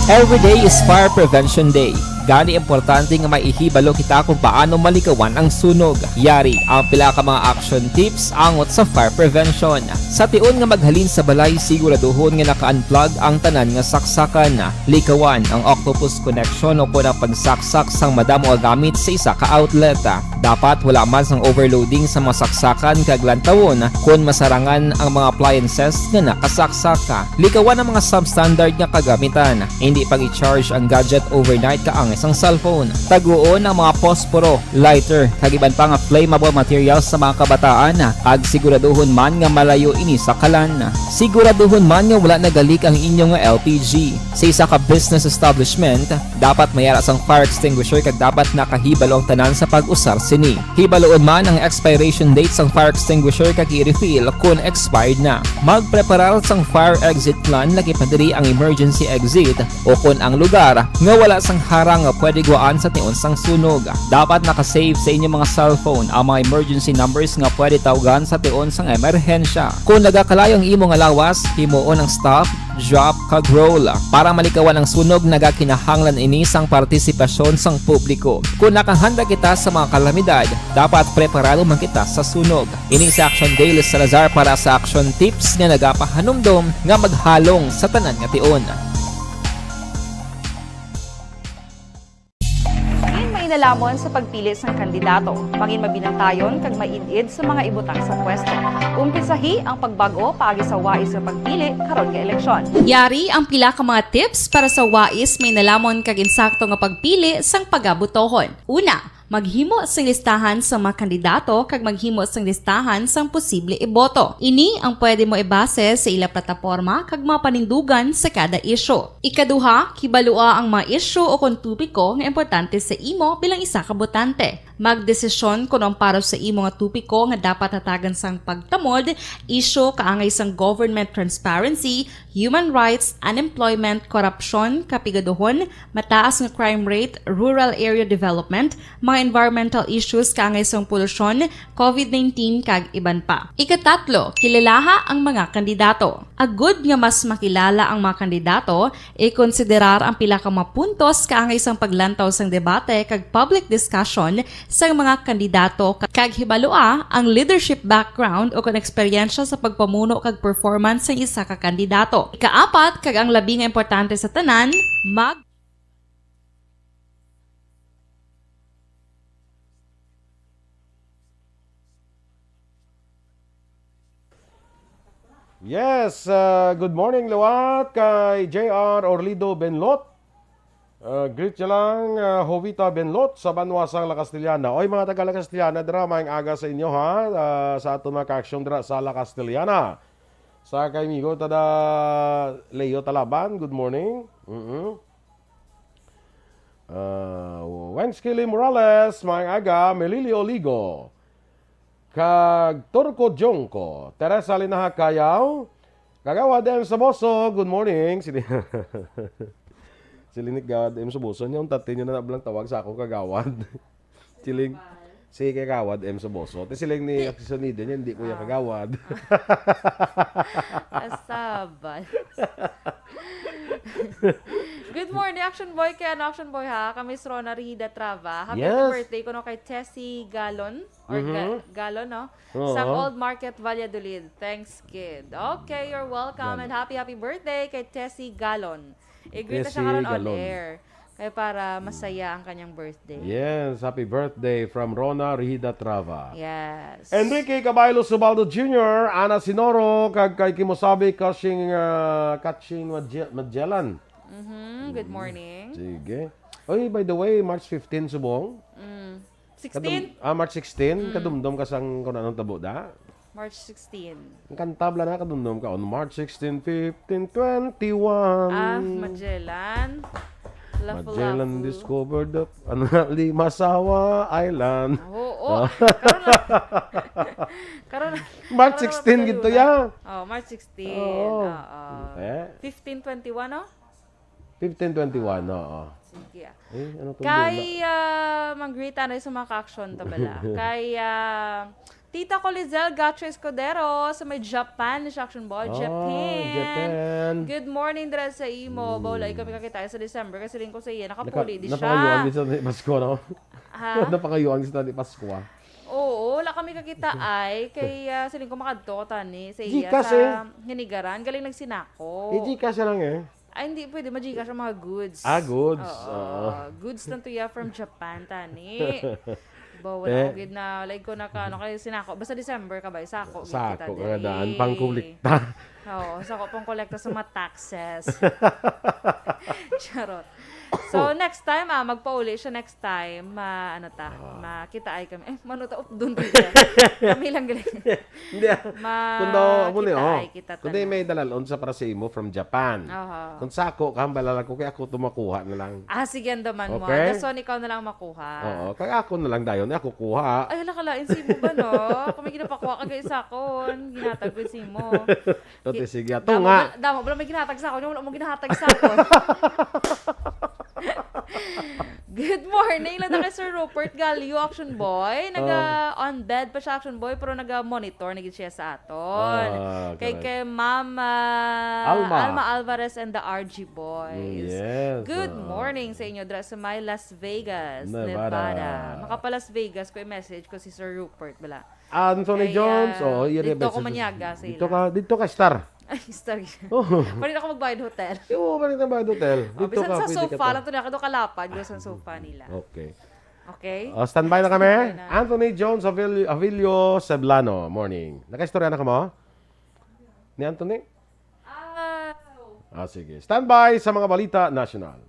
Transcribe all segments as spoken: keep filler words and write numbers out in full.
Every day is Fire Prevention Day. Gani, importante nga maihibalo kita kung paano malikawan ang sunog. Yari ang pila ka mga action tips angot sa fire prevention. Sa tion nga maghalin sa balay, siguraduhon nga naka-unplug ang tanan nga saksakan. Likawan ang octopus connection o kon ang pagsaksak sang madamo nga gamit sa isa ka outlet. Dapat wala man sang overloading sa mga saksakan kag lantawon kon masarangan ang mga appliances nga nakasaksak. Likawan ang mga substandard nga kagamitan. Hindi pag-i-charge ang gadget overnight kaangay sang cellphone. Taguon ang mga posporo, lighter, kag iban pa nga flammable materials sa mga kabataan, kag siguraduhon man nga malayo ini sa kalan. Siguraduhon man nga wala nagalik ang inyo nga L P G. Sa isa ka business establishment, dapat may ara sang fire extinguisher kag dapat nakahibalo ang tanan sa pag-usar sini. Hibaluon man ang expiration date sang fire extinguisher kag i-refill kon expired na. Magpreparar sang fire exit plan, lakip na diri ang emergency exit, o kon ang lugar nga wala sang harang nga pwede guwaan sa tion sang sunog. Dapat naka-save sa inyo mga cellphone ang mga emergency numbers nga pwede tawgan sa tion sang emerhensya. Kon nagakalayo ang imo nga lawas, himuon ang stop, drop, kag roll. Para malikawan ang sunog, nagakinahanglan ini sang partisipasyon sang publiko. Kon nakahanda kita sa mga kalamidad, dapat preparado man kita sa sunog. Ini si Action Dale Salazar para sa Action Tips nga nagapahanumdom nga maghalong sa tanan nga tion. May nalamon sa pagpili sang kandidato, mangin mabinantayon kag maid-id sa mga ibutang sa pwesto. Umpisahi ang pagbag-o paagi sa wais nga pagpili karon nga eleksyon. Yari ang pila ka mga tips para sa wais may nalamon kag insakto nga pagpili sang pagabutohon. Una, maghimo sing listahan sa mga kandidato kag maghimo sing listahan sang posible iboto. Ini ang pwede mo ibase sa ila plataporma kag mga panindugan sa kada isyu. Ikaduha, kibalua ang mga isyu o kon topiko nga importante sa imo bilang isa ka botante. Magdesisyon kon ang para sa imo nga topiko nga dapat hatagan sang pagtamod, isyu kaangay sang government transparency, human rights, unemployment, korupsyon, kapigaduhon, mataas nga crime rate, rural area development, mga environmental issues kaangay sang polusyon, covid nineteen, kag iban pa. Ikatatlo, kilalaha ang mga kandidato. Agud nga mas makilala ang mga kandidato, ikonsiderar ang pila ka mga puntos kaangay sang paglantaw sang debate kag public discussion sang mga kandidato, kag hibalua ang leadership background o kon eksperyensya sa pagpamuno kag performance sang isa ka kandidato. Ikaapat, kag ang labi nga importante sa tanan, mag- Yes, uh, good morning liwat kay J R Orlido Benlot. Uh, greet niya lang, uh, Jovita Benlot sa banwa sang La Castellana. Oy, mga taga La Castellana, dira, maayong aga sa inyo, ha? Uh, sa aton mga ka-action dira sa La Castellana. Sa kay amigo tada Leo Talaban, good morning. Mm-mm. Uh, Wensky Lee Morales, maayong aga, Melili Oligo. Kag Turco Jongko, Teresa Linaha Kayaw, Kagawad M Saboso, good morning. Sili-, siling ni Kagawad M Saboso, niya, ang tatay niya na nabalang tawag sa akong kagawad. Siling, si Kagawad M Saboso. Ti siling ni Di- Aksyon Eden niya, hindi ko yung Ah. kagawad. Asabas. Good morning, Action Boy. Kay ano, Action Boy, ha? Kami si Rona Rihida Trava. Happy, happy Yes. birthday kuno kay Tessie Galon. Or Ga-, Mhm. Galon, no? Oo. Sa Old Market, Valladolid. Thanks, kid. Okay, you're welcome. Yan. And happy, happy birthday kay Tessie Galon. I-greet na siya Tessie karon on Galon. air. Kaya para masaya ang kanyang birthday. Yes, happy birthday from Rona Rihida Trava. Yes. Enrique Caballo Subaldo Junior, Ana Sinoro, kag kay Kimosabi Kaching, ah, Kaching Madje-, Magellan. Mhm, good Mm. morning. Sige. Oy, by the way, March fifteen, subong? Mm. Sixteen? Kadum-, ah, March sixteen, Mm. kadumdom ka sang kung anong tabo da? March sixteen. Ang kanta bala na, kadumdom ka, "On March sixteen, fifteen twenty-one." Ah, Magellan. Lapu-lapu. Magellan discovered the, ano na, Limasawa Island. Oo. Oh. Karon na. Karon na. March Karon na sixteen tayo gid to, na. ya. Oh, March sixteen. Oo. Oo. Eh? Fifteen twenty-one, no? Fifteen twenty-one, Ah, oo. sige, ah. Eh, ano tong Kay, bola? ah, mag-greet tayo sa mga ka-action ta bala. Kay, ah, Tita ko, Lizelle Gacho Escudero, sa may Japan, ni Action Boy, Oh, Japan. Japan. Good morning dira sa imo. Hmm. Baw, wala kami kakita sa December kasi rin ko sa iya, Naka-, nakapuli di siya. Napangayuan din sa ni Pasko, no? Ha? Napangayuan sa ni Pasko, ah. Oo, wala kami kakita ay kay, ah, siling ko makadto tani sa iya Gcash, sa eh. Hinigaran. Galing nagsinako. I-Gcash lang, eh. Ay, hindi pwede. Ma-Gcash ang mga goods. Ah, goods. Oo. Oo. Goods lang to, yeah, from Japan, tani. Baw, wala Eh. ko gid na, like, ko naka, ano, kay sinako. Basta December ka ba, isako gid kita Sako, nga diri. Daan, pangkulikta. Oo, sako pang kolekta sa mga taxes. Charot. So, Oh. next time, ah, magpauli siya next time, ma-, ano ta, Ah. makita ay kami. Eh, mano ta, updon dito. Kami lang galing. Hindi, ah. Ma-, Kung daw, amo ni, kita oh. Ay, kita Kung di tanan. May dalalon sa para sa imo from Japan. Aha. Kung sako, kahambal lang ko, kaya ako tumakuha na lang. Ah, sige, andaman mo. Okay? Dason, ikaw na lang makuha. Oo, kaya ako na lang dayon, ako kuha. Ay, hala, kalain si mo ba, no? Kung may ginapakuha ka, guys, akon. Ginatag ko si mo. Tote, Gi-, sige, ato damo nga. Ba-, damo ba may ginatag sa akon? Yung wala mo ginatag sa akon. Good morning lang na kay Sir Rupert Galio, Action Boy. Naga Ah. on bed pa siya, Action Boy, pero naga-monitor na gid siya sa aton. Ah, Kay, correct. Kay Ma'am, ah, Alma. Alma Alvarez and the R G Boys. Mm, yes. Good Ah. morning sa inyo, dra sa may Las Vegas, Nevada. Nevada. Maka pa Las Vegas ko i-message ko si Sir Rupert, bala. Anthony Kay, Jones, ah, oh, yun yung dito ko message. Manyaga sa Dito ila. Ka, dito ka, star. Ay, star. Oh. Pwede na ako magbayad hotel. Oo, pwede na magbayad hotel. Oh, Dito bisan ka, sa pwede ka sofa to. Lang to, nakado kalapad, bisan sa sofa nila. Okay. Okay? Oh, standby na kami. Standby na. Anthony Jones Avilio, Avilio Seblano, morning. Nakaistorya na ka mo? Ni Anthony? Ah, Ah, sige. Standby sa mga balita nasyonal.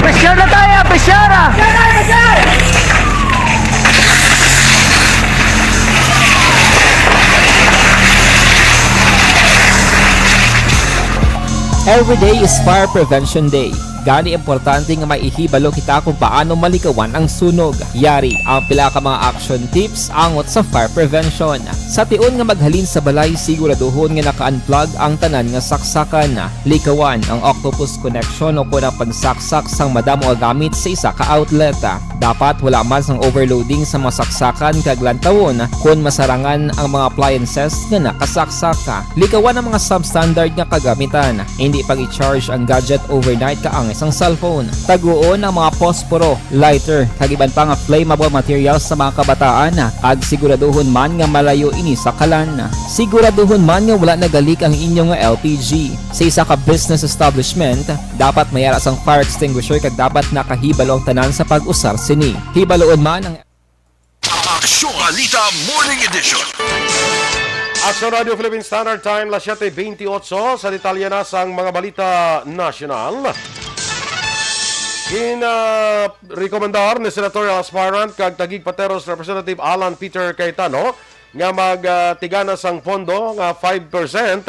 Pressure na tayo, pressure! Every day is Fire Prevention Day. Gani, importante nga may ihibalo kita kung paano malikawan ang sunog. Yari ang pila ka mga action tips angot sa fire prevention. Sa tion nga maghalin sa balay, siguraduhon nga naka-unplug ang tanan nga saksakan. Likawan ang octopus connection o kon ang pagsaksak sang madamo nga gamit sa isa ka outlet. Dapat wala man sang overloading sa mga saksakan kag lantawon kon masarangan ang mga appliances nga nakasaksak. Likawan ang mga substandard nga kagamitan. Hindi pag-i-charge ang gadget overnight kaangay sang cellphone. Taguon ang mga posporo, lighter, kag iban pa nga flammable materials sa mga kabataan, kag siguraduhon man nga malayo ini sa kalan. Siguraduhon man nga wala nagalik ang inyo nga L P G. Sa isa ka business establishment, dapat may ara sang fire extinguisher kag dapat nakahibalo ang tanan sa pag-usar sini. Hibaluon man ang Aksyon Balita Morning Edition. Aksyon Radio Philippine Standard Time, las siete veintiocho. Sa detalye na sang mga balita nasyonal. Gin, ah, rekomendar ni Senatorial Aspirant kag Taguig Pateros Representative Alan Peter Cayetano nga mag, ah, tigana sang pondo nga five percent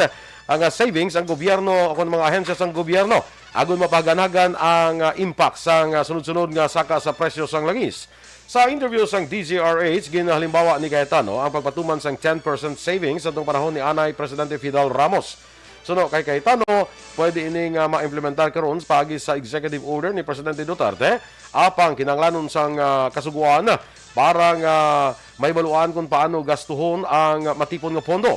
ang, ah, savings ang gobyerno o kon mga ahensya sang gobyerno agud mapahaganagan ang, ah, impact sang, ah, sunod-sunod nga saka sa presyo sang langis. Sa interview sang D Z R H, ginhalimbawa ni Cayetano ang pagpatuman sang ten percent savings sa atong panahon ni anay Presidente Fidel Ramos. Suno kay Cayetano, pwede ini nga maimplementar karon paagi sa executive order ni Presidente Duterte, apang kinahanglanon sang, ah, kasugoan para nga mahibaluan kung paano gastuhon ang matipon nga pondo.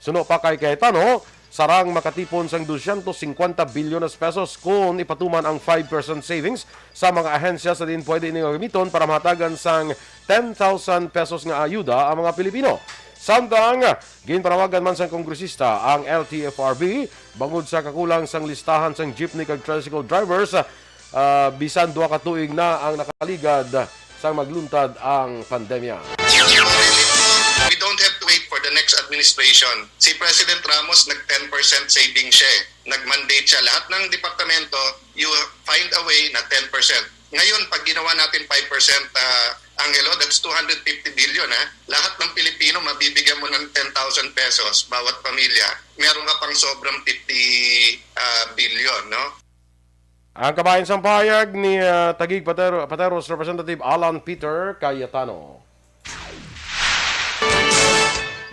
Suno pa kay Cayetano, Sarang makatipon sang dosyentos singkwenta bilyones pesos kon ipatuman ang five percent savings sa mga ahensya sa diin pwede ini gamiton para mahatagan sang ten thousand pesos nga ayuda ang mga Pilipino. Samtang ginpanawagan man sang kongresista ang L T F R B bangod sa kakulang sang listahan sang jeepney kag tricycle drivers, ah, bisan duha ka tuig na ang nakaligad sang magluntad ang pandemya. We don't have to wait for the next administration. Si President Ramos nag ten percent saving siya eh. Nag-mandate siya. Lahat ng departamento, you find a way na ten percent. Ngayon, pag ginawa natin five percent, ah, Angelo, that's two hundred fifty billion, ha? Lahat ng Pilipino, mabibigyan mo ng ten thousand pesos, bawat pamilya. Meron ka pang sobrang fifty ah, billion, no? Ang kabahin sang pahayag ni, ah, Taguig Patero, Pateros Representative Alan Peter Cayetano.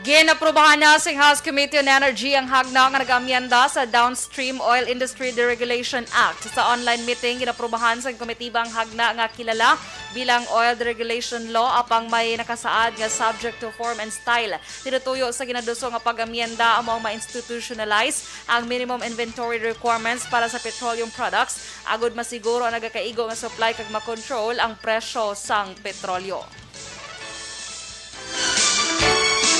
Ginaprubahan na sing House Committee on Energy ang hagna nga nag-amyenda sa Downstream Oil Industry Deregulation Act. Sa online meeting, ginaprubahan sang komitiba ang hagna nga kilala bilang Oil Deregulation Law, apang may nakasaad nga subject to form and style. Tinutuyo sa ginaduso nga pag-amyenda amo ang ma-institutionalize ang minimum inventory requirements para sa petroleum products, agud masiguro ang nagakaigo nga supply kag makontrol ang presyo sang petrolyo.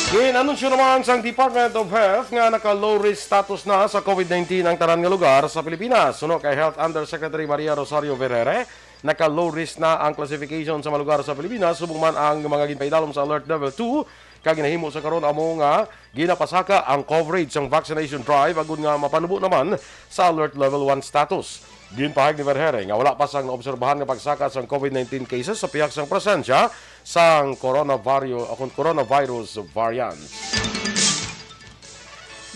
Gin-anunsyo naman sang Department of Health nga naka-low risk status na sa COVID nineteen ang tanan nga lugar sa Pilipinas. Suno kay Health Undersecretary Maria Rosario Vergere, naka-low risk na ang classification sa mga lugar sa Pilipinas, subong man ang mga ginpaidalom sa Alert Level two kag ginahimo sa karon amo nga ginapasaka ang coverage sang vaccination drive agud nga mapanubo naman sa Alert Level one status. Ginpahayag ni Vergere nga wala pa sang naobserbahan nga pagsaka sang COVID nineteen cases sa pihak sang presensya sang coronavirus, o kon coronavirus variant.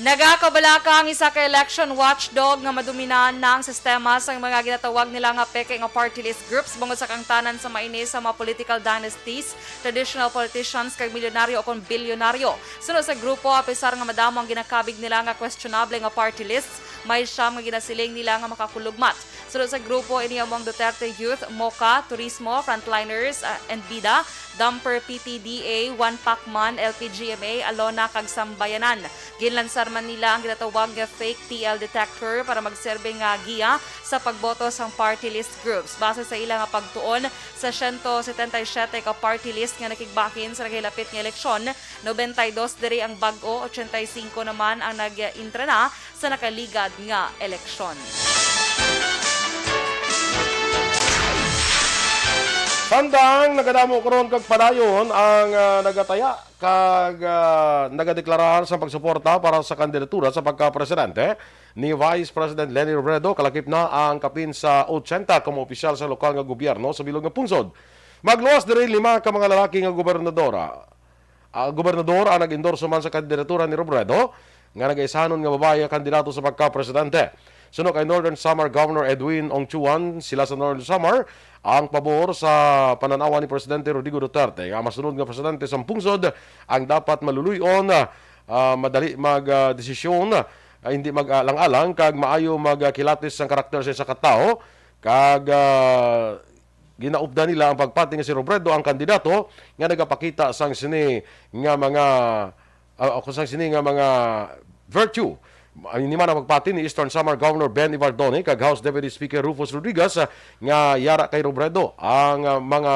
Nagakabalaka ang isa ka election watchdog nga madominan na ang sistema sang mga ginatawag nila nga peke nga party list groups bangod sa kaangtanan sa mainis sa mga political dynasties, traditional politicians kag milyonaryo o kon bilyonaryo. Suno sa grupo, apisar nga madamo ang ginakabig nila nga questionable nga party lists, may siyam nga ginasiling nila nga makakulugmat. Suno sa grupo, ini amo ang Duterte Youth, MOCA, Turismo, Frontliners, ah, and Bida, Dumper P T D A, One Pacman, L P G M A, Alona, kag Sambayanan. Ginlansar man nila ang ginatawag nga fake T L detector para magserbe nga giya sa pagboto sang party list groups. Base sa ila nga pagtuon, sa siyento setenta y siyete ka party list nga nakigbahin sa nagahilapit nga eleksyon, nobenta y dos diri ang bag-o, ochenta y singko naman ang nag-intra na sa nakaligad nga eleksyon. Samtang nagadamo karon kag padayon ang, ah, nagataya kag, ah, nagadeklarar sa pagsuporta para sa kandidatura sa pagkapresidente ni Vice President Leni Robredo, kalakip na ang kapin sa ochenta ka mga opisyal sa lokal nga gobyerno sa bilog nga pungsod. Magluwas diri lima ka mga lalaki nga gobernadora, ah, gobernador ang nag-endorso man sa kandidatura ni Robredo, nga nagaisanon nga babayi nga kandidato sa pagkapresidente. Suno kay Northern Samar Governor Edwin Ongchuan, sila sa Northern Samar ang pabor sa panan-awan ni Presidente Rodrigo Duterte nga masunod nga presidente sang pungsod ang dapat maluluy-on, ah, madali mag, ah, desisyon, ah, hindi mag-alang-alang kag maayo magkilatis sang karakter sa isa ka tawo, kag, ah, ginaupdan nila ang pagpati nga si Robredo ang kandidato nga nagapakita sang sini nga mga, ah, o sang sini nga mga virtue. Ini man ang pagpati ni Eastern Samar Governor Ben Evardone kag House Deputy Speaker Rufus Rodriguez, ah, nga yara kay Robredo ang, ah, mga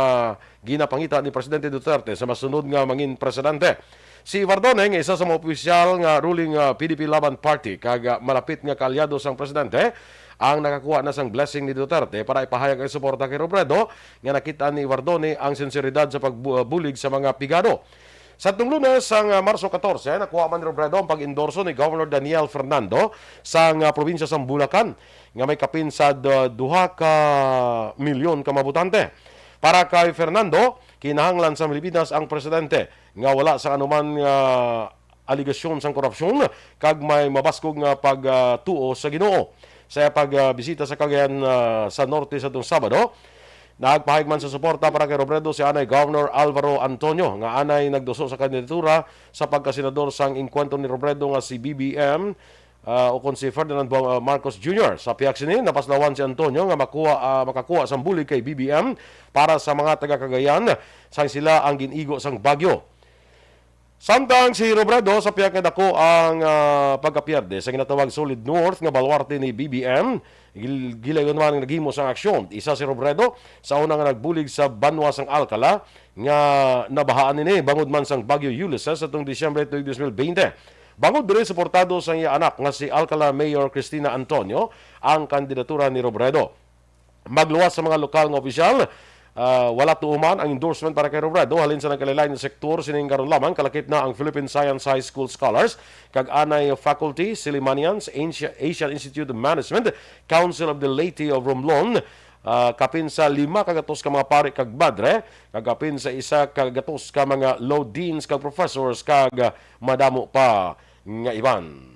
ginapangita ni Presidente Duterte sa masunod nga mangin presidente. Si Evardone nga isa sa mga opisyal nga ruling, ah, P D P Laban Party kag, ah, malapit nga kaalyado sang presidente, ang nakakuha na sang blessing ni Duterte para ipahayag ang suporta kay Robredo, nga nakit-an ni Evardone ang sinseridad sa pagbulig sa mga pigado. Sadtong Lunes, sang, ah, Marso katorse, nakuha man ni Robredo ang pag-endorso ni Governor Daniel Fernando sang, ah, probinsya sang Bulacan, nga may kapin sa, ah, duha ka milyon ka mga botante. Para kay Fernando, kinahanglan sa Pilipinas ang presidente nga wala sa anuman nga aligasyon sang korupsyon kag may mabaskog nga pagtuo sa Ginoo. Sa iya pagbisita sa Cagayan, ah, sa Norte sadtong Sabado, nagpahayag man sa suporta para kay Robredo si anay Governor Alvaro Antonio, nga anay nagduso sa kandidatura sa pagkasenador sang engkwentro ni Robredo nga si B B M, ah, ukon si Ferdinand Bo-, ah, Marcos Junior. Sa pihak sini, napaslawan si Antonio nga makuha, ah, makakuha sang bulig kay B B M para sa mga taga-Cagayan sang sila ang gin-igo sang bagyo. Samtang si Robredo, sa pihak nga dako ang, ah, pagkapierde sa ginatawag Solid North nga baluarte ni B B M, gil-, gilayon man ang naghimo sang aksyon. Isa si Robredo sa una nga nagbulig sa banwa sang Alcala nga nabahaan ini bangod man sang Bagyo Ulysses atong Disyembre tuig dos mil bente. Bangod diri, suportado sang iya anak nga si Alcala Mayor Cristina Antonio ang kandidatura ni Robredo. Magluwas sa mga lokal nga opisyal, ah, wala tuo man ang endorsement para kay Robredo halin sa nagkalain-lain nga sektor sining karon lamang, kalakip na ang Philippine Science High School Scholars kag anay faculty, Silimanians, Asia-, Asian Institute of Management, Council of the Laity of Romblon, ah, kapin sa lima ka gatos ka mga pari kag madre, kag kapin sa isa ka gatos ka mga law deans kag professors, kag, ah, madamo pa nga iban.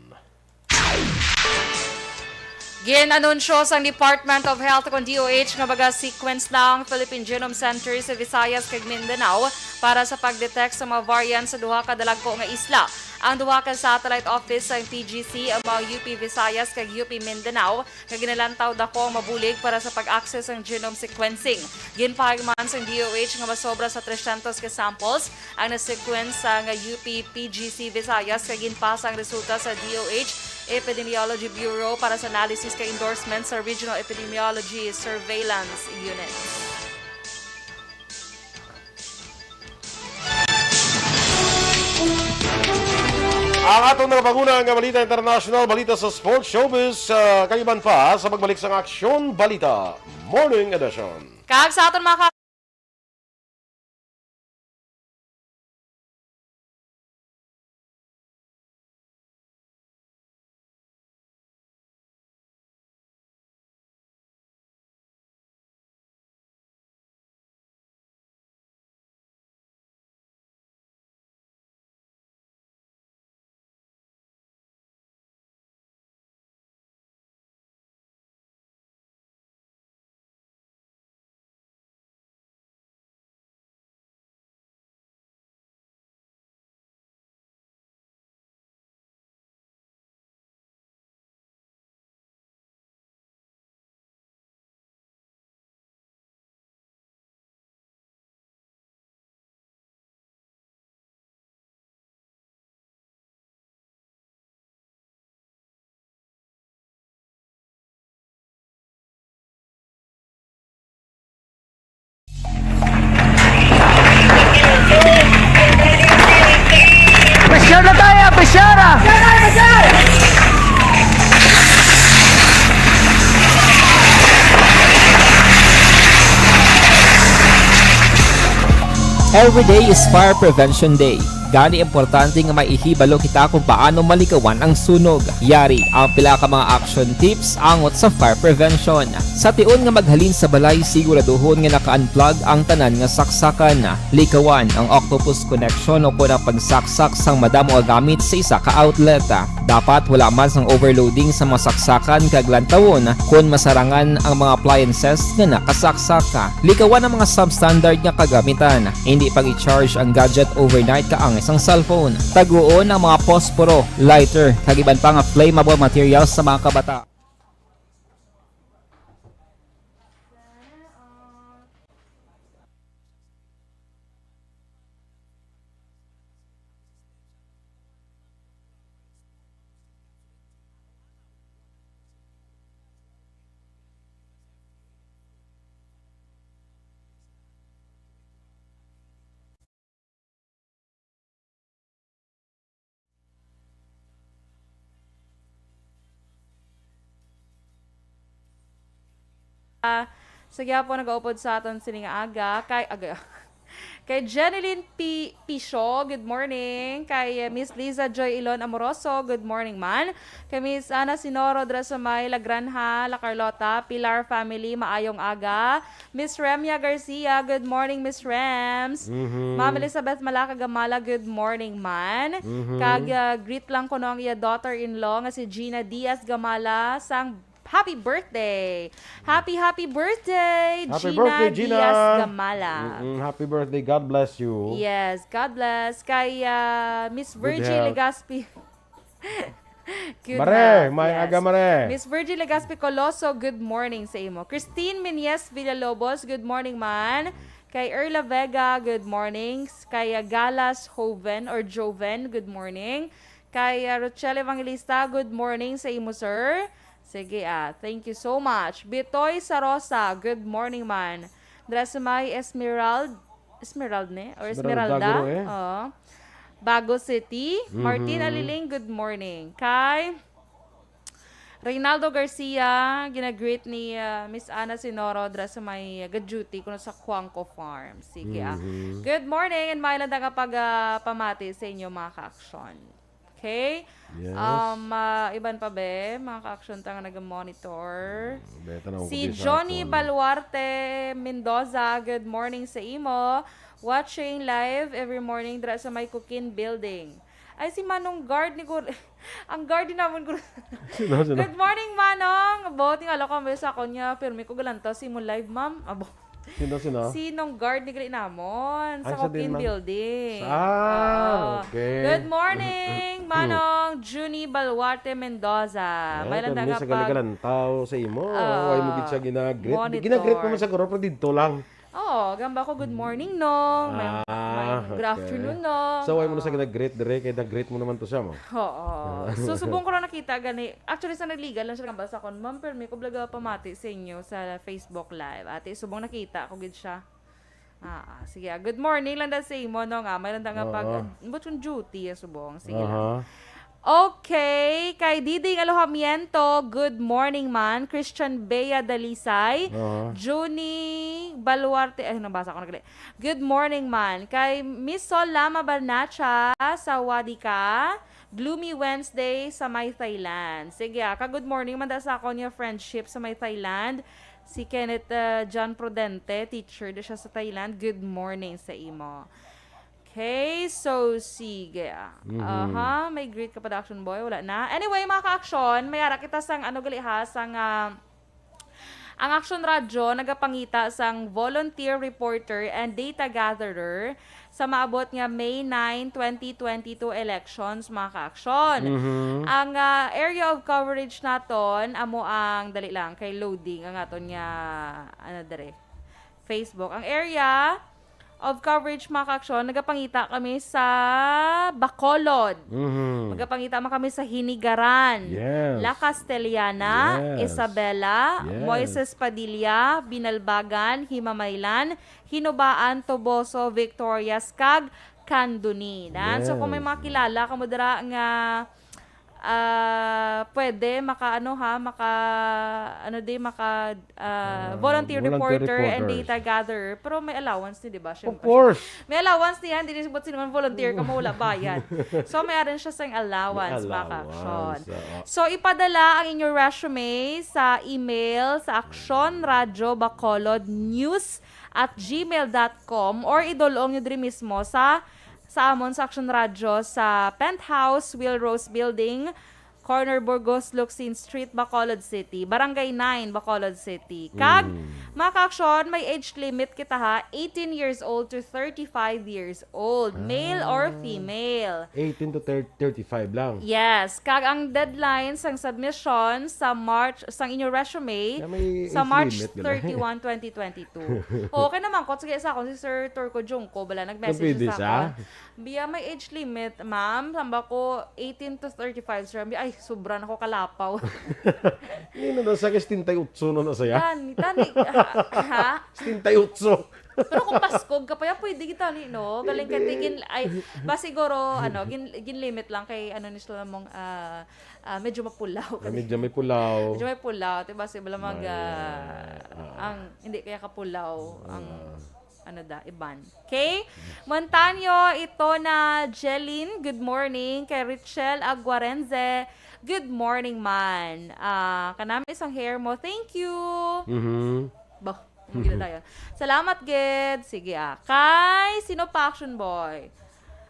Gin-anunsyo sang Department of Health kon D O H nga maga-sequence na ang Philippine Genome Center sa Visayas kag Mindanao para sa pag-detect sa mga variant sa duha ka dalagko nga isla. Ang duha ka satellite office sang P G C amo ang U P Visayas kag U P Mindanao, nga ginalantaw dako ang mabulig para sa pag-access sang genome sequencing. Ginpahayag man sang D O H nga masobra sa tresyentos ka samples ang na-sequence sang U P P G C Visayas, kag ginpasa ang resulta sa D O H Epidemiology Bureau para sa analysis kag endorsement sa Regional Epidemiology Surveillance Unit. Ang atong nagapanguna nga balita international, balita sa sports, showbiz, ah, kag iban pa sa pagbalik sang Aksyon Balita Morning Edition. Kag sa aton mga ka- Pressure na tayo, pressure na! Every day is Fire Prevention Day. Gani, importante nga may ihibalo kita kung paano malikawan ang sunog. Yari ang pila ka mga action tips angot sa fire prevention. Sa tion nga maghalin sa balay, siguraduhon nga naka-unplug ang tanan nga saksakan. Likawan ang octopus connection o kon ang pagsaksak sang madamo nga gamit sa isa ka outlet. Dapat wala man sang overloading sa mga saksakan kag lantawon kon masarangan ang mga appliances nga nakasaksak. Likawan ang mga substandard nga kagamitan. Indi pag-i-charge ang gadget overnight kaangay sang cellphone. Taguon ang mga posporo, lighter, kag iban pa nga flammable materials sa mga kabata. Ah, sa gyapon nagaupod sa aton sining aga, kay, aga, kay Jeneline P-, Pisho, good morning. Kay, eh, Miss Liza Joy Ilon Amoroso, good morning man. Kay Miss Ana Sinoro dira sa may La Granja, La Carlota, Pilar family, maayong aga. Miss Remia Garcia, good morning, Miss Rems. Mhm. Ma'am Elizabeth Malaca Gamala, good morning man. Mhm. Kag, ah, greet lang kuno ang iya daughter-in-law nga si Gina Diaz Gamala sang happy birthday. Happy, happy birthday, Happy Gina birthday, Gina. Diaz Gamala. Mm-mm. Happy birthday. God bless you. Yes, God bless. Kay, ah, Miss Good Virgie health. Legaspi. Good Mare, health, may yes. aga, Mare. Miss Virgie Legaspi Coloso, good morning sa imo. Christine Menyes Villalobos, good morning man. Kay Erla Vega, good morning. Kay, ah, Galas Joven or Joven, good morning. Kay, ah, Rochelle Evangelista, good morning sa imo, sir. Sige, ah, thank you so much. Bitoy Sarosa, good morning, man. Dra sa may Esmerald, Esmerald ni? Or Esmeralda, Esmeralda? Guro, eh. Oo. Bago City. Martin Mhm. Aliling, good morning. Kay Reynaldo Garcia, ginagreet ni, ah, Miss Ana Sinoro dra sa may, ah, ga-duty kuno sa Cuangco Farm. Sige, ah. Mhm. Good morning and may lang nga pag, ah, pamati sa inyo, mga ka-aksyon. Okay? Yes. Um, ah, iban pa be, mga ka-aksyon ta nga naga-monitor. Mm, beta na Si ako, Johnny Jason. Baluarte Mendoza, good morning sa imo. Watching live every morning dra sa may Kukin Building. Ay, si Manong Guard ni Gur-, ang guard ni namon, Gur-, Sino, sino? Good morning, Manong. Buot nga, ala ko, may sa akon niya. Pirmi ko galantaw si mo live, ma'am. Abo. Sino, sino? Si Nong Guard ni gali namon sa Ay, sa Joaquin Denman. Building. Ah, Oo. Okay. Good morning, Manong Junie Baluarte Mendoza. Eh, May lang permi nga sa pag- galigalantaw sa imo. Oo. Why mo gid siya ginagreet? Monitor. Ginagreet mo man sa guro, pero didto lang. Oo, gamba ko, "Good morning, Nong." May, Ah, may, "Good okay. afternoon, Nong." So, why mo na sa Oo. ginagreet dire? Kay nagreet mo naman to siya, mo. Oo. So, subong ko lang nakita gani. Actually, sa nagligal lang siya, gamba sa akon, "Ma'am, permi ko balaga pamati sa inyo sa Facebook Live." Ate, subong nakita ko gid siya. Ah, ah, sige, ah. Good morning lang da sa imo, no, nga. May lang da nga pag, Oo. ambot yung duty, ah, subong. Sige lang. Aha. Okay, kay Diding Alojamiento, good morning, man. Christian Bea Dalisay, Aha. Junie Baluarte, ay, nabasa ko na gali. Good morning, man. Kay Miss Sol Lama Balnacha, sawadee ka. Gloomy Wednesday sa may Thailand. Sige, ah, ka good morning man da sa akon nga friendship sa may Thailand. Si Kenneth, ah, John Prudente, teacher da siya sa Thailand. Good morning sa imo. Okay, so sige, ah. Mhm. Aha, may greet ka pa da, Action Boy, wala na. Anyway, mga ka-action, may ara kita sang ano gali ha, sang, ah, ang Action Radyo nagapangita sang volunteer reporter and data gatherer sa maabot nga May nine, twenty twenty-two elections, mga ka-action. Mhm. Ang, ah, area of coverage naton amo ang, dali lang, kay loading ang aton nga, ano, dire, Facebook. Ang area of coverage, mga ka-action, nagapangita kami sa Bacolod. Mhm. Magapangita man kami sa Hinigaran, Yes. La Castellana, Yes. Isabela, Yes. Moises Padilla, Binalbagan, Himamaylan, Hinubaan, Toboso, Victorias, kag Candonin. Ah, so kung may Yes. mga kilala kamo dira nga ah, pwede maka, ano, ha, maka, ano di, maka, ah, Ah, volunteer volunteer reporter and reporters. data gatherer. Pero may allowance ni, di ba? Of Siyempre. course. May allowance niya, hindi ni, but sino man volunteer ka mo, wala bayad. So, may arin siya sa allowance, May mga ka-action. allowance, oo. So, ipadala ang inyong resume sa email sa Action Radio Bacolod News at gmail dot com or idulong nyo diri mismo sa, sa amon sa Action Radio sa Penthouse, Will Rose Building, corner Burgos Locsin Street, Bacolod City, Barangay nine, Bacolod City. Kag, Mm. mga ka-action, may age limit kita ha, eighteen years old to thirty-five years old, male or Ah. female. Eighteen to thirty, thirty-five lang. Yes, kag ang deadline sang submission sa March, sang inyo resume, Kaya may sa age March limit, gala. thirty-one, twenty twenty-two. Okay naman, kot, sige sa akon, si Sir Turco Junco, bala, nag-message Pwede sa siya? akon. Biya, may age limit, ma'am. Samba ko, eighteen to thirty-five, sir. Biya, ay, sobra na ko kalapaw. Hindi na, nasa setenta y ocho na na siya. Tani, tani, ha? Ha? Setenta y ocho. Pero kung paskog ka pa yan, pwede kita ni, no? Galing ka, Pwede. tigin, ay, ba siguro, ano, gin, gin limit lang kay, ano, ni sila mong, ah, ah, medyo mapulaw. Ah, medyo may pulaw. Medyo may pulaw, diba? Sila mag, May, ah, ah. ang, hindi kaya kapulaw, ang, Ah. ano da, iban. Okay? Montaño, ito na Jeline, good morning. Kay Richelle Aguarenze, good morning man. Ah, kanami sang hair mo, thank you. Mhm. Bah, hindi na tayo. Salamat, gid. Sige, ah. Kay, sino pa, Action Boy?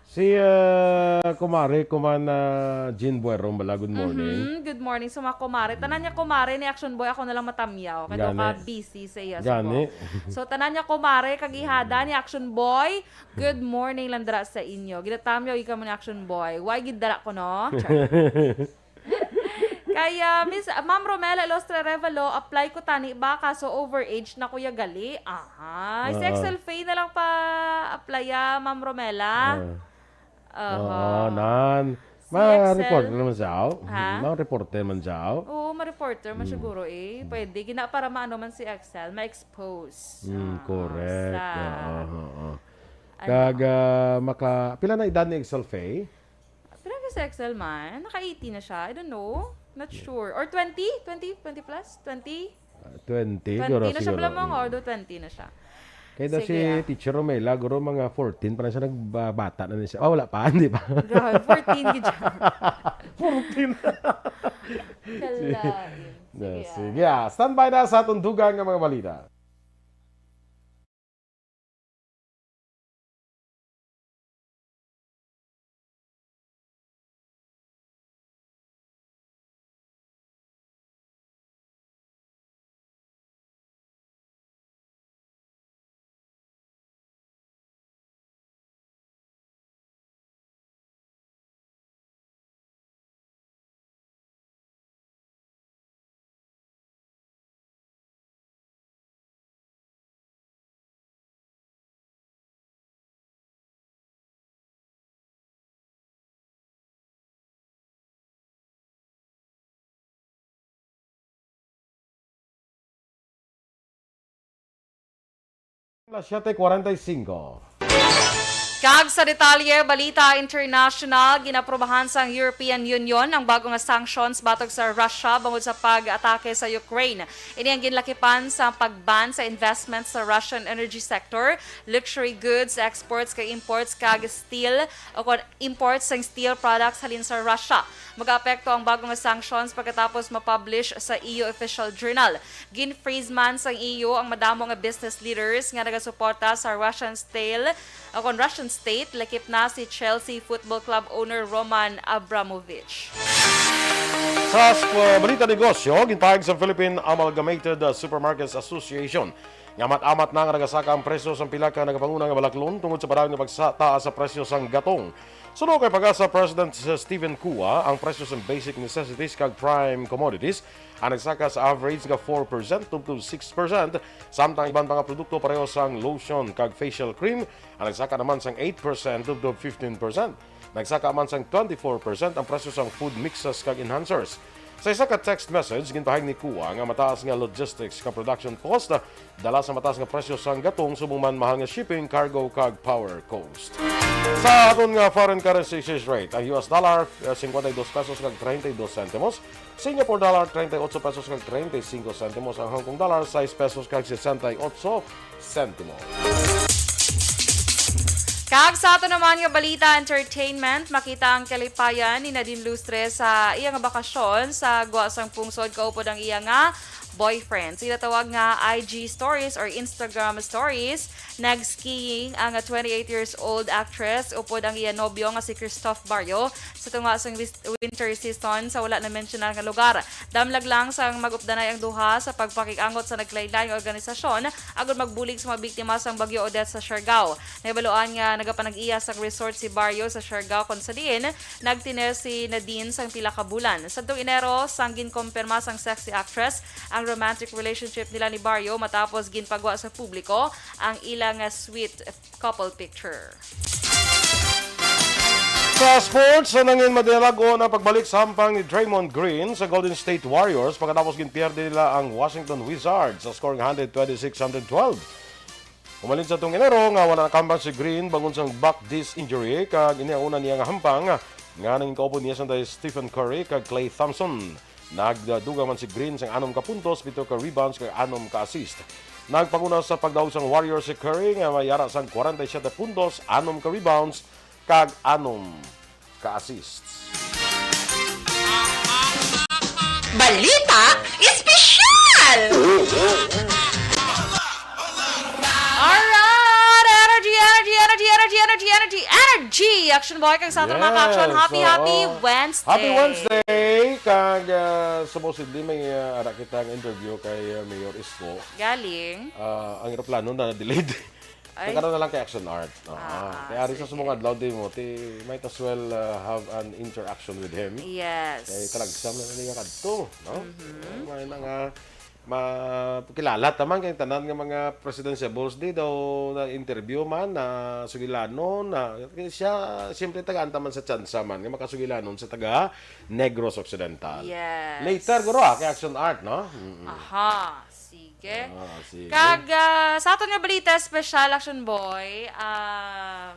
Si, ah, kumare, kuman, ah, Jean Buerong bala, good morning. Mhm, good morning sa mga kumare. Tanan niya kumare ni Action Boy, ako na lang matamyaw. Kaya daw ka Gani. busy sa iya, Gani. subong. So, tanan niya kumare, kag ihada ni Action Boy, good morning lang dira sa inyo. Ginatamyaw, ikaw mo ni Action Boy. Why gid dara ko, no? Char. Kaya, Miss, Ma'am Romela Ilostre Revalo, apply ko tani ba? Kaso overage na ko ya gali. Aha. Si Oo. Excel Faye na lang pa-apply, ah, Ma'am Romela. Ah. Aha. Oo, nan. Si Ma-reporter Excel. naman siya, oh. Ha? Ma-reporter man siya, oh. Oo, ma-reporter man Hmm. siguro eh. Hmm. Pwede. Gina para maano man si Excel, ma-expose. Hmm, Ah, correct. sa Oo, oo, oo. Ano? Kag, ah, maka-, pila na edad ni Excel Faye? Pila ka sa Excel man? Naka eighty na siya. I don't know. Not Yeah. sure. Or twenty? Twenty? Twenty plus? Twenty? Ah, twenty, Twenty guro na siya siguro. pala, mga Mm. ordo twenty na siya. Kaya daw Sige, si ah. Teacher Romela, guro mga fourteen pa lang siya nagbabata na niya siya. Ah, wala pa, hindi pa. Grabe, fourteen gid siya. Fourteen. Kalain. Na, Sige, ah. sige, ah. Standby na sa aton dugang nga mga balita. Las siete cuarenta y cinco. Kag sa detalye, balita international, ginaprubahan sang European Union ang bago nga sanctions batok sa Russia bangod sa pag-atake sa Ukraine. Ini ang ginlakipan sa pag-ban sa investment sa Russian energy sector, luxury goods, exports kag imports kag steel o kon imports sang steel products halin sa Russia. Magaapekto ang bago nga sanctions pagkatapos ma-publish sa E U official journal. Gin-freeze man sang E U ang madamo nga business leaders nga nagasuporta sa Russian steel o kon Russian state, lakip na si Chelsea Football Club owner Roman Abramovich. Sa sp-, balita negosyo, ginpahayag sa Philippine Amalgamated, uh, Supermarkets Association nga amat-amat na nga nagasaka ang presyo sang pila ka nagapanguna nga balaklon tungod sa padayon nga pagtaas sa presyo sang gatong. Suno kay PAGASA President Steven Cua, ang presyo sang basic necessities kag prime commodities ang nagsaka sa average nga four percent tubtob six percent, samtang iban pa nga produkto pareho sang lotion kag facial cream ang nagsaka naman sang eight percent tubtob fifteen percent. Nagsaka man sang twenty-four percent ang presyo sang food mixes kag enhancers. Sa isa ka text message, ginpahayag ni Cua nga mataas nga logistics kag production cost dala sa mataas nga presyo sang gatong, subong man mahal nga shipping, cargo, kag power cost. Sa aton nga foreign currency exchange rate, ang U S dollar, eh, cincuenta y dos pesos kag treinta y dos centimos, Singapore dollar, treinta y ocho pesos kag treinta y cinco centimos, ang Hong Kong dollar, sais pesos kag sesenta y ocho centimos. Kag sa ato naman nga balita, entertainment, makita ang kalipayan ni Nadine Lustre sa iya nga bakasyon sa gwa sang pungsod kaupod ang iya nga boyfriend. Sa ginatawag nga I G stories or Instagram stories, nag-skiing ang twenty-eight years old actress upod ang iya nobyo nga si Christoph Barrio sa tunga sang wis-, winter season sa wala na-mensionar nga lugar. Damlag lang sang mag-updanay ang duha sa pagpakig-angot sa nagkalain-lain nga organisasyon agud magbulig sa mga biktima sang Bagyo Odette sa Siargao. Nahibaluan nga nagapanag-iya sang resort si Barrio sa Siargao, kon sa diin nagtiner si Nadine sang pila ka bulan. Sadtong Enero, sang ginkumpirma sang sexy actress ang romantic relationship nila ni Barrio matapos ginpagwa sa publiko ang ila nga sweet couple picture. Sa sports, sa nangin madinalag-on ang pagbalik sa hampang ni Draymond Green sa Golden State Warriors pagkatapos ginpierde nila ang Washington Wizards sa score nga hundred twenty-six hundred twelve. Umalin sa tong Enero nga wala nakahambang si Green bangod sang back disc injury, kag ini ang una niya nga hampang nga nangin kaupod niya sang Stephen Curry kag Klay Thompson. Nagdugang man si Green sang anom ka puntos, pito ka rebounds, kag anom ka assist. Nagpanguna sa pagdaog sang Warriors si Curry nga may ara sang kwarenta y siyete puntos, anom ka rebounds, kag anom ka assists. Balita Espesyal! Alright! Energy, energy, energy, energy, energy, energy, energy! Action Boy, kag sa aton mga Yes, ka-action, happy, happy oo. Wednesday! Happy Wednesday! Kag, ah, supposedly may, ah, ara kita ang interview kay, ah, Mayor Isko. Galing. Ah, ang eroplano na delayed. Ay. Nagkaroon na lang kay Action Art. Oo. Ah, kaya ari sa sige. Sumong adlaw, di mo, ti, might as well uh, have an interaction with him. Yes. Kay talagsa man niya kadto, no? Mhm. May na nga, ma kilala ta man kay tanan nga mga presidentiables di daw na interview man na sugilanon na kay siya siyempre tagaan ta man sa tsansa man nga makasugilanon sa taga Negros Occidental. Yes. Later guro ah, kay Action Art, no? Mm-mm. Aha, sige. Ah, sige. Kag ah, sa aton nga balita special, Action Boy, ah,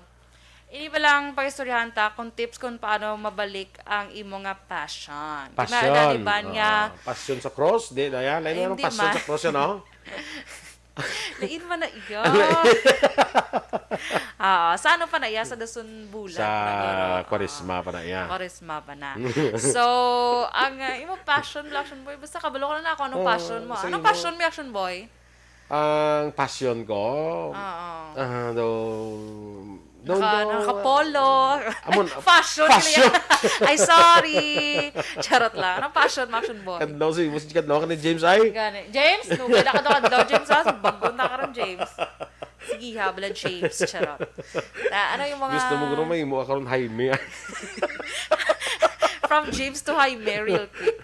ini ba lang pag-istoryahan ta kung tips kung paano mabalik ang imo nga passion? Di ba, Passion. Dani Ban nga Ah, passion sa cross? Di na yan. Lain Ay, naman hindi passion man. Sa cross yan, oh. Lain man na iya. Oo, sa ano pa na iya? Sa dason bulan Sa na, guro. Kwaresma pa na iya. Kwaresma pa na. So, ang ah, imo passion, Action Boy, basta kabalo ko na ako anong Ah, passion mo. Sa Anong imo? Passion mo, Action Boy? Ang passion ko, Oo. Ah, daw, daw, Naka, daw, nakapolo. Amon, Fashion, fashion. Kaya. Ay, sorry. Charot lang. Anong passion mo, Action Boy? Kadlaw si Boss, kadlaw ka ni James ay. Gani. James, nugay na kadlaw, kadlaw, James, ha? Bago na karon, James. Sige, ha, bala, James. Charot. Ta, ano yung mga Gusto mo guro may imo karon, Jaime. From James to Jaime, real quick.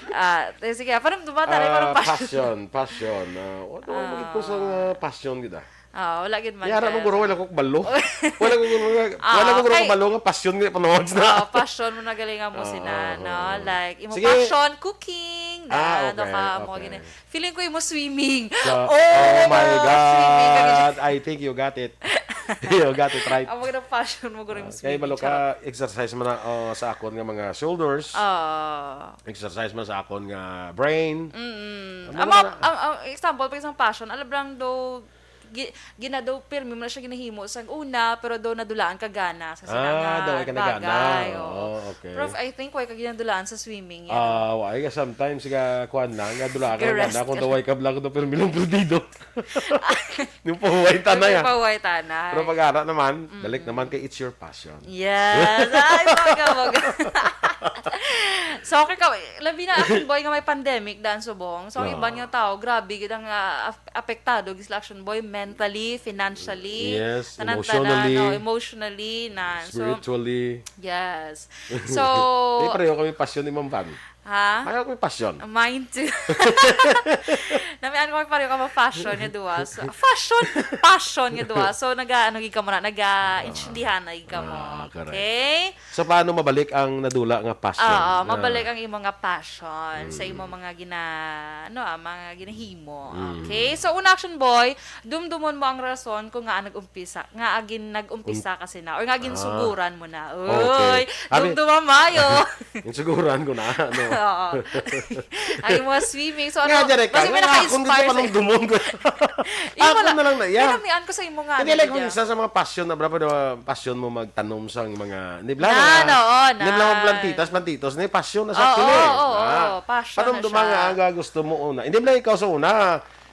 Ah, eh, sige, paano dumata na yung Ah, parang passion? Passion, passion. Ah, ano Ah. Magit ko sa ah, passion gid ah. Ah, wala gid man Yara mo ka guro, sa wala ko kabalo. Wala ko guro, Ah, wala ko guro okay. Kabalo nga passion nga panood na. Ah, passion mo na galing mo Ah, sina, ah, no? Ah. Like, imo Sige. Passion, cooking. Ah, Na, ano okay, ka, mo okay. Gini. Feeling ko imo swimming. So, Oh, oh my God, swimming ka gid. I think you got it. You got it right. Ang mga passion mo guro yung Ah, kay swimming. Balo ka, Charot. Exercise mo na oh, sa akon nga mga shoulders. Ah. Exercise mo sa akon nga brain. Mm. Ang Ang mga mga, na- ang, ang example, pag isang passion, alam lang do, gi-, ginado, pirmi mo na siya ginahimo sa una, pero do nadulaan ka gana sa sila Ah, nga daw ay ka nagana. Bagay, Oo, oo. Okay. Prof, I think why ka ginadulaan sa swimming, yan. Ah, why ka sometimes ka kuan lang, nga dula ka Sige, gana, rest kung ka daway lang. Ka blanco, pero milong perdido. Yung pahuway tanay, Yung ah. Pahuway tanay. Pero pag-ara naman, Mm-mm. Balik naman kay it's your passion. Yes. Ay, baga, baga. So, okay ka, labi na, Action Boy, nga may pandemic daan subong. So, ang Oo. Iban nga tao, grabe gid ang ah, ap- apektado gid sila, Action Boy, mentally, financially, Yes, tanan-tanan, emotionally, no, emotionally na. So, spiritually. Yes. So, Di pareho kami passion ni Ma'am Van. Ha? Pareho kami passion. Mine too. Namian ko pareho ka mo fashion nga duwa. So, fashion, passion nga duwa. So, naga, ano gid ka mo na, naga-intindihan na gid ka mo. Ah, correct. Okay? So, paano mabalik ang nadula nga passion? Oo, Na mabalik ang imo nga passion sa Mm. imo mga gina-, ano, ah, mga ginahimo. Mm. Okay? So, una, Action Boy, dumdumon mo ang rason kung nga nag-umpisa, nga agin nag-umpisa Um, ka sina, or nga ah. Ginsuguran mo na. Okay. Uy, Abi, dumduma mayo. Ginsuguran ko na, ano. Oo. Ang imo swimming. So, Nga, ano, dyan, eh, kasi may nga, naka-inspire akong sa panumdumon ko. Imo Ako lang, na lang na, yeah. Kinamian ko sa imo nga, Hindi, ano, like, kung dyan. Isa sa mga passion na, bra, pwede ba passion mo magtanom sa mga, hindi, bla, Na, mga, oo, hindi, bla, na. Plantitas, plantitos, na yung passion na sa Oo, akin, eh. Oo, Ah, oo, passion na panumduma siya. Nga, aga gusto mo una. Hindi, bla, ikaw sa una,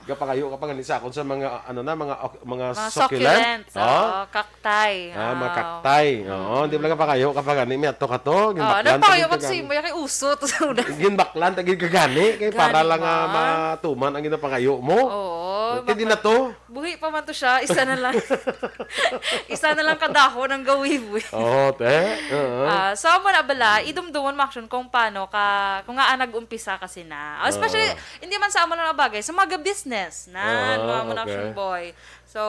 gapangayo ka pa gani sa akon sa mga, ano na, mga, ok-, mga Mga succulent. Succulent, Oh? Oo, kaktay. Ah, mga Oo. Kaktay. Oo, Mm. Hindi, bla, gapangayo ka pa gani, may ato ka to, Oo, ginbaklan, nagpangayo tagin ka man sa gani. Imo, yan kay usot sa una. Ginbaklan, tagin ka gani, kay Gani para lang, ah, man. Matuman ang ginapangayo mo. Oo, Kaya di na bakla. To. Buhi pa man to siya, isa na lang. Isa na lang kadahon ang gawiwi. Oo, te. Oo. Ah, so, amo na bala, idumdumon mo, Action, kung paano ka, kung nga nag-umpisa ka sina. Ah, especially, Oo. Hindi man sa amo lang na bagay, sa mga business na, Oo, mga, mga okay. Action Boy. So,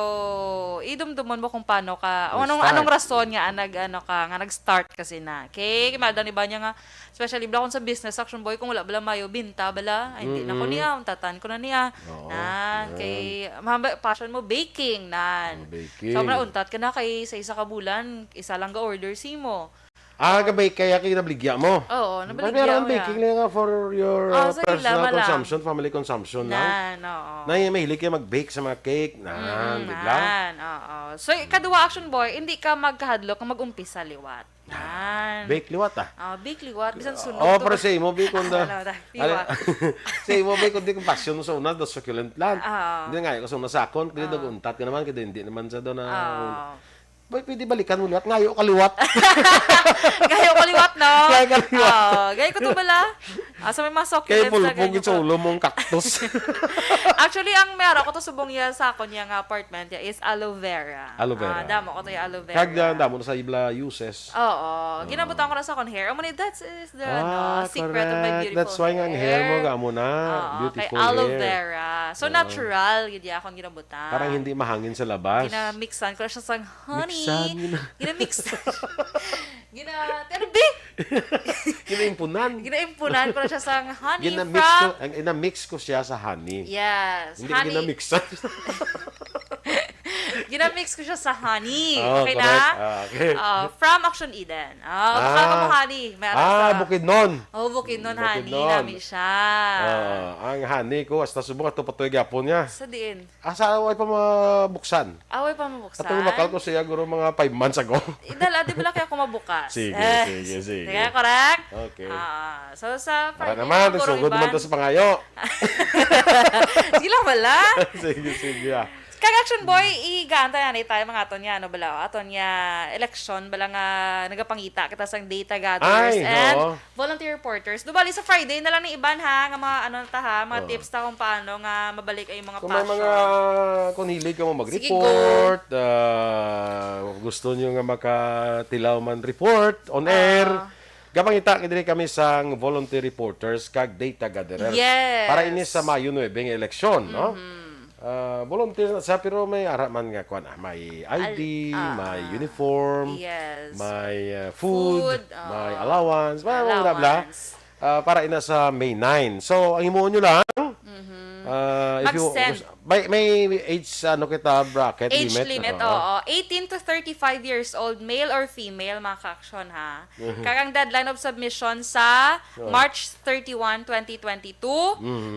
idumdumon mo kung paano ka, o anong, Nag-start. Anong rason nga, ah, nag, ano ka, nga nag-start ka sina. Okay, madam ni ba niya nga, especially bala kung sa business, Action Boy, kung wala bala mayo, binta bala, ay, hindi na ko Mm-mm. Niya, untatan ko na niya. Oo, Na, yan. Kay, mahamba, passion mo, baking, nan. Oh, baking. So, muna untat ka na kay sa isa ka bulan, isa lang ga-order si mo. Ah, ga-bake kaya kay nabligya mo? Oo, nabligya Pero ang ko baking na. Lang nga for your, Oh, uh, sige, personal lama lang. Consumption, family consumption lang. Nan, oo. Na yung mahilig kayo mag-bake sa mga cake, nan, Mm, di ba? Nan, oo. So, ikaduha, Action Boy, hindi ka magkahadlok kung mag-umpisa liwat. Nan. Bake liwat, ah. Ah, bake liwat, bisan sunog Oh, to pero ba? Sa imo, bake kung da-, Ano, da-, ano, piwa. Sa imo, bake kung di kong passion mo sa una, the succulent plant. Ah. Hindi nga, yung sa una sa akon, kaya Ah. Nag-untat ka naman, kaya hindi naman sa doon na Ah. Boy, pwede balikan mo liwat. Ngayo ka liwat. Ngayo ka liwat, no? Ngayo ka liwat. Oh, gay ko to bala. Asa may mga succulents na mulbog ganyan sa ko. Ulo mong cactus. Actually, ang meron ko to subong iya sa akon iya nga apartment iya is aloe vera. Aloe vera. Ah, damo ko to iya aloe vera. Kag, ah, damo na sa ibla uses. Oo. Oo. Ginabutan ko na sa akon hair. Amo ni, that is the, ano, secret of my beautiful hair. Ah, correct. That's why nga ang hair mo, gamo na. Oo, kay beautiful hair. Aloe vera. So, natural, yun iya akon ginabutan. Parang hindi mahangin sa labas. Ginamixan ko na siya sang honey. Mixan, gina- Ginamixan. Gina-, ano, bi? Ginaimpunan. Ginaimpunan ko na siya sa honey. Ginamix from ko, ang, ginamix ko siya sa honey. Yes, honey. Hindi ko ginamixan. Ginamix ko siya sa honey. Oh, okay na? Correct. Ah, okay. Ah, from Action Eden. Ah, baka ka mo honey. Meron sa Bukidnon. Oh, Bukidnon honey. Bukidnon. Nami siya. Ah, ang honey ko, hasta subong ato pa to gyapon niya. Sa diin? Asa, way pa mabuksan. Ah, way pa mabuksan? Atong bakal ko siya, guro, mga five months ago. Idala, di ba lang kaya ako mabukas? Sige, sige, sige. Sige, correct? Okay. Ah, so, sa Friday, naman, guro, sugod naman to sa pangayo. Sige lang, wala. Sige, sige, ah. Kag Action Boy, igaantay na tayo mga aton niya, ano bala, aton niya, eleksyon, bala nga, nagapangita kita sang data gatherers and volunteer reporters. Ay, oo. Do bali sa Friday na lang ni Iban, ha, nga mga ano na ta, ha, mga tips ta kung paano nga mabalik ay mga passion. Kung may mga kung hilig ka mo mag-report, ah, gusto nyo nga makatilaw man report on air, gapangita diri kami sang volunteer reporters kag data gatherers. Yes. Para ini sa Mayo nuebe nga eleksyon, no? Ah, volunteer na siya, pero may ara man nga kwan, ah, may I D, may uniform, may, ah, food, may allowance, may mga bla, bla. Ah, para ina sa May nine. So, ang himuon nyo lang, ah, if you, may, may age, ano kita, bracket limit, oo. Age limit, oo. Eighteen to thirty-five years old, male or female, mga ka-action, ha? Kag ang deadline of submission sa March thirty-one, twenty twenty-two.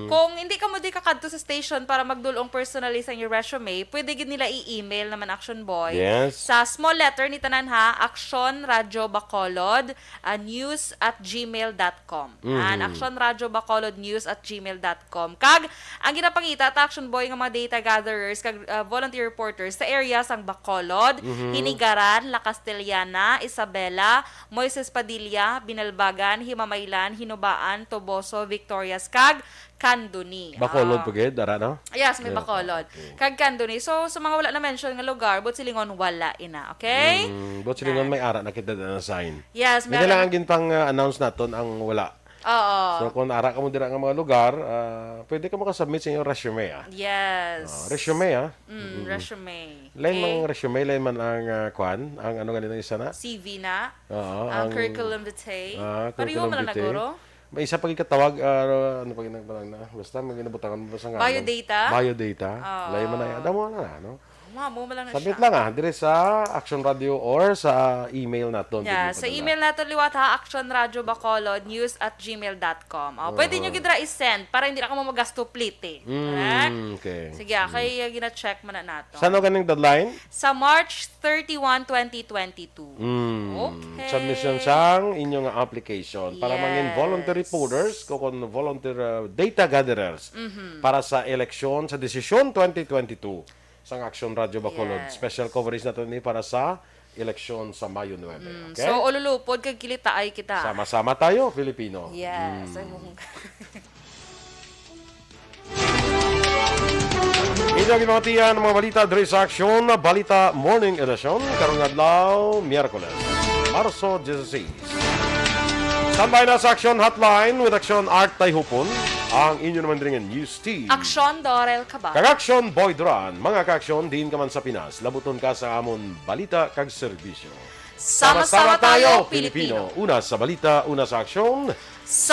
Kung hindi ka mo di kakadto sa station para magdulong personally sa inyong resume, pwede gid nila i-email naman, Action Boy. Yes. Sa small letter ni tanan, ha, Action Radyo Bacolod, ah, news at gmail dot com. And Action Radyo Bacolod news at gmail dot com. Kag ang ginapangita ta, Action Boy, nga mga data gatherers kag, ah, volunteer reporters sa area sang Bacolod, Hinigaran, La Castellana, Isabela, Moises Padilla, Binalbagan, Himamaylan, Hinobaan, Toboso, Victorias, kag Candoni. Bacolod pa gid, ara, no? Yes, may Bacolod. Kag Candoni. So, sa mga wala na-mention nga lugar, buot silingon, wala ina, okay? Mm, buot silingon, may ara na kita na sign. Yes, meron. Hindi lang ang ginpang, ah, announce naton ang wala. Oo. So, kung ara ka mo dira nga mga lugar, ah, pwede ka makasubmit sa inyong resume, ah. Yes. Ah, resume, ah. Mm, resume. Lain man ang resume, lain man ang, ah, kwan, ang ano ganito isa na? C V na. Oo, ang curriculum vitae. Ah, curriculum vitae. Pareho man lang na, guro. May isa pa gid katawag, ah, ano pa gid nagpalang na? Basta may ginabutangan mo sa ngalan. Biodata? Biodata. Oo. Lain man na, damo na, no? Mamo man lang na siya. Submit lang, ah, dire sa Action Radio or sa email naton. Yeah, sa email naton liwat, ha, Action Radio Bacolod news at gmail dot com. Oh, pwede nyo gid ra i-send para hindi na kamo magasto plite. Mm, correct? Okay. Sige, ah, kay, ah, gina-check man na nato. Saan o ganing deadline? Sa March thirty-one, twenty twenty-two. Mm. Okay. Submission sang inyo nga application para mangin volunteer reporters, ko kon volunteer, uh, data gatherers para sa eleksyon sa desisyon twenty twenty-two sang Action Radio Bacolod. Yes. Special coverage nato ni para sa eleksyon sa Mayo nuebe. Mm. Okay? So, ululupod kag kilitaay kita. Sama-sama tayo, Filipino. Yes. Mm. Inyo ginamatian ang mga balita diri sa Aksyon Balita Morning Edition karong adlaw, Miyerkules, Marso dieciséis. Standby na sa Aksyon Hotline with Aksyon Art Tayhupon, ang inyo naman diri nga news team. Aksyon Dorel Cabal. Kag Aksyon Boy Duran, mga ka-aksyon, diin ka man sa Pinas, labuton ka sa amon balita kag serbisyo. Sama-sama tayo, Pilipino. Una sa balita, una sa aksyon.